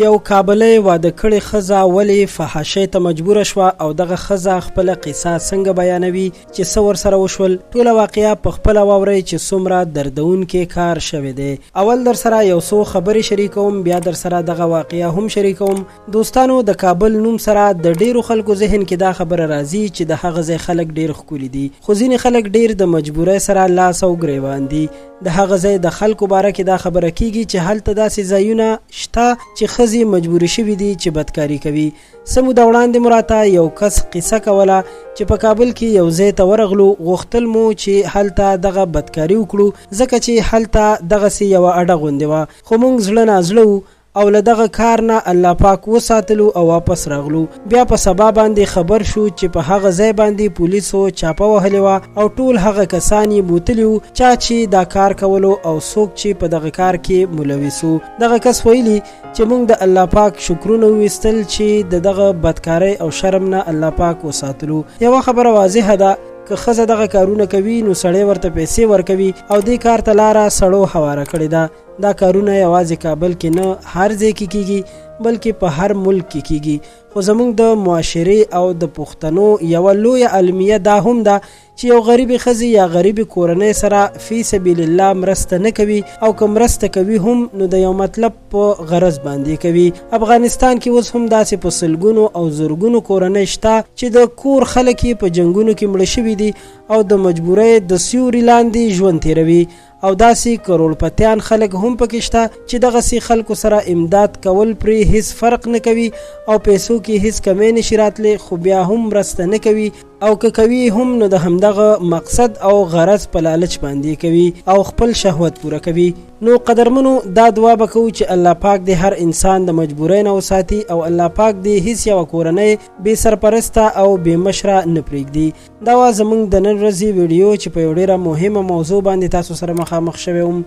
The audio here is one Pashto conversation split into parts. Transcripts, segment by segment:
یو کابلۍ واده کړې ښځه ولې فحاشۍ ته مجبوره شوه او دغه ښځه خپله قصه څنګه بیانوي چې څه ورسره وشول، ټوله واقعه په خپله واورئ چې څومره دردونکی کار شوی دی. اول درسره یو څو خبرې شریکوم بیا درسره دغه واقعه هم شریکوم. دوستانو د کابل نوم سره د ډیرو خلکو ذهن کې دا خبره راځي چې د هغه ځای خلک ډیر ښکلي دي، خو ځینې خلک ډیر د مجبورۍ سره لاس او ګریوان دي. د هغه ځای د خلکو باره کې دا خبره کیږي چې هلته داسې ځایونه شته چې ښځې مجبورې شوې دي چې بدکاري کوي. څه موده وړاندې مو راته یو کس قصه کوله چې په کابل کې یو ځای ته ورغلو، غوښتل مو چې هلته دغه بدکاري وکړو ځکه چې هلته دغسې یوه اډه غوندې وه، خو مونږ زړه نا زړه وو او له دغه کار نه الله پاک وساتلو او واپس راغلو. بیا په سبا باندې خبر شو چې په هغه ځای باندې پولیسو چاپه وهلې وه او ټول هغه کسان یې بوتلي وو چا چې دا کار کولو او څوک چې په دغه کار کې ملوث وو. دغه کس ویلي چې موږ د الله پاک شکرونه وویستل چې د دغه بدکارۍ او شرم نه الله پاک وساتلو. یوه خبره واضحه ده، که ښځه دغه کارونه کوي نو سړی ورته پیسې ورکوي او دې کار ته لاره سړو هواره کړې ده. دا کارونه یوازې کابل کې نه، هر ځای کې کیږي، بلکې په هر ملک کې کیږي. خو زموږ د معاشرې او د پښتنو یوه لویه المیه دا هم ده چې یو غریبې ښځې یا غریبې کورنۍ سره فی سبیل الله مرسته نه کوي، او که مرسته کوي هم نو د یو مطلب په غرض باندې کوي. افغانستان کې اوس هم داسې په سلګونو او زرګونو کورنۍ شته چې د کور خلک یې په جنګونو کې مړه شوي دي او د مجبورۍ د سیوري لاندې ژوند تیروي، او داسې کروړپتیان خلک هم پکې شته چې دغسې خلکو سره امداد کول پرې هیڅ فرق نه کوي او پیسو کې هیڅ کمی نشي راتلی، خو بیا هم مرسته نه کوي، او که کوي هم نو د همدغه مقصد او غرض په لالچ باندې کوي او خپل شهوت پوره کوي. نو قدرمنو دا دعا به کوو چې الله پاک دې هر انسان د مجبورۍ نه وساتي او الله پاک دې هیڅ یوه کورنۍ بې سرپرسته او بې مشره نه پرېږدي. دا وه زموږ د نن ورځې ویډیو چې په یو ډیره مهمه موضوع باندې تاسو سره مخامخ شوی وم.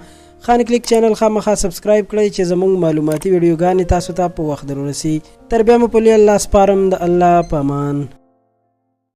خان کلیک چینل خامخا سبسکرایب کړئ چې زموږ معلوماتي ویډیوګانې تاسو ته په وخت درورسي. تر بیا مو په لوی الله سپارم، د الله په امان.